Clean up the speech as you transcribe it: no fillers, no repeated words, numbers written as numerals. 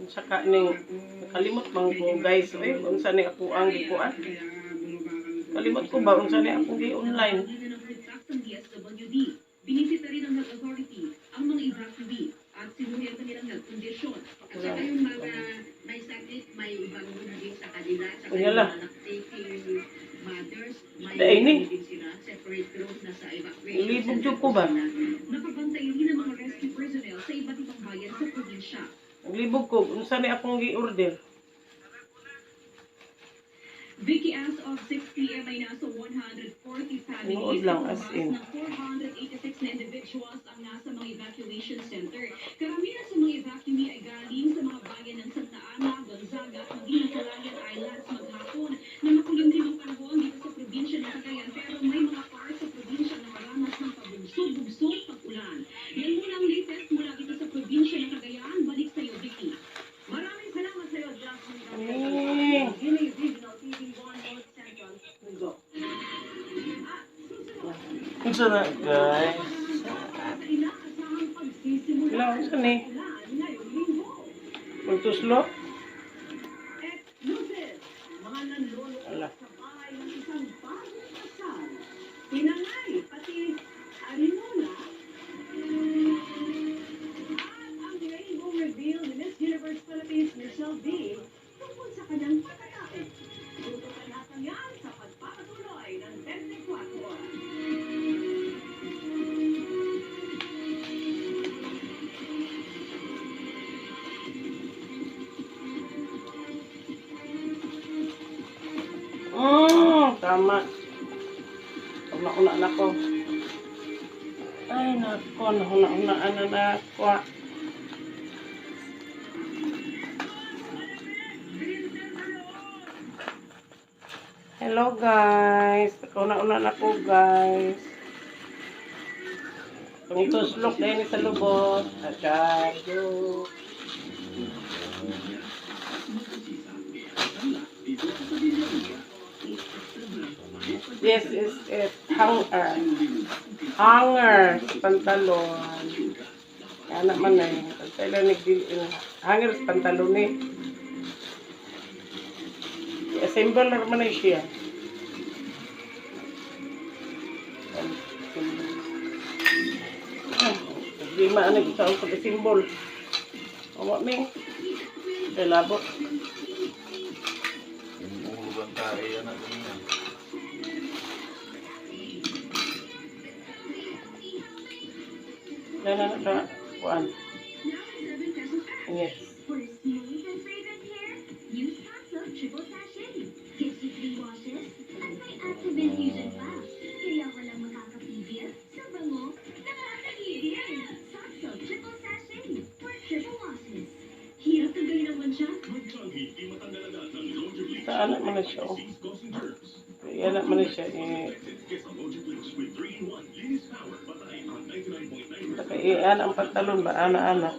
Unsa ka ning nakalimot man ko, guys, eh, unsa ni ako ang gikuan? Kalimot ko ba unsa ni akong gi-online? Ng food truck ng DSWD. Binisita rin ng health authority ang mga evacuee at sinuri ang kanilang health condition. At saka yung mga may sakit, may ibang room din sa kanila. Saka Unya yung la. mga lactating mothers, may Daay ni. room din sila. Separate room na sa evacuation Ilibog center jud ko ba? sila. Nakabantay rin ang mga rescue personnel sa iba't ibang bayan sa probinsya. Naglibog ko unsa ni akong gi-order. Vicky, as of 6 p.m. ay nasa 140 families Tinuod lang, as in. ng 486 na individuals ang nasa mga evacuation center. Karamihan sa mga evacuee ay galing sa mga bayan ng Santa Ana, Gonzaga at maging Calayan Islands maghapon na makulimlim ang panahon dito sa probinsya ng Cagayan, pero may mga parts sa probinsya na maranas ng pabugso-bugsong pag-ulan. Yan muna ang latest mula dito sa probinsya ng Cagayan. Balik sa iyo, Vicky. Maraming salamat sa iyo, Jasmine Eh. Gabriel. GMA Regional TV 1 North Central Luzon. At susunod, Unsa na, guys? sa inaasahang pagsisimula Wala, unsa ni? ng ulan ngayong linggo. Pagtuslo? Exclusive! Mga nanloloko Ala. sa bahay ng isang bagong kasal. Tinangay, pati arinola. At ang rainbow reveal ni Miss Universe Philippines Michelle Dee tungkol sa kanyang pagkatao. Tutukan natin yan sa pagpapatuloy ng 24 Oras. Tama. Una-una na ko. Ay, nako, nahuna-unaan na na ako. Ah. Hello, guys. Una-una na ko, guys. Itong tuslok din sa lubot. Achar. This is it. Hanger. Hanger sa pantalon. Kaya naman eh. Pagkailan nag hanger sa pantalon eh. I-assemble na naman eh siya. Assemble. Hindi maano sa pag-assemble. Awa mi. Kay labo. Inuulugan tayo yan na ganyan. Na na na. Kuan. Yes. For smooth and fragrant hair, use Sunsilk Triple Sachet. Gives you three washes at may active infusion pa. Kaya walang makakapigil sa bango nakakagigil. Sunsilk Triple Sachet for triple washes. Hirap tanggalin ang mantsa. Sa anak man na siya. Oh. Kaya anak man na siya. Eh, Saka iyan ang pantalon ba? Ana, anak.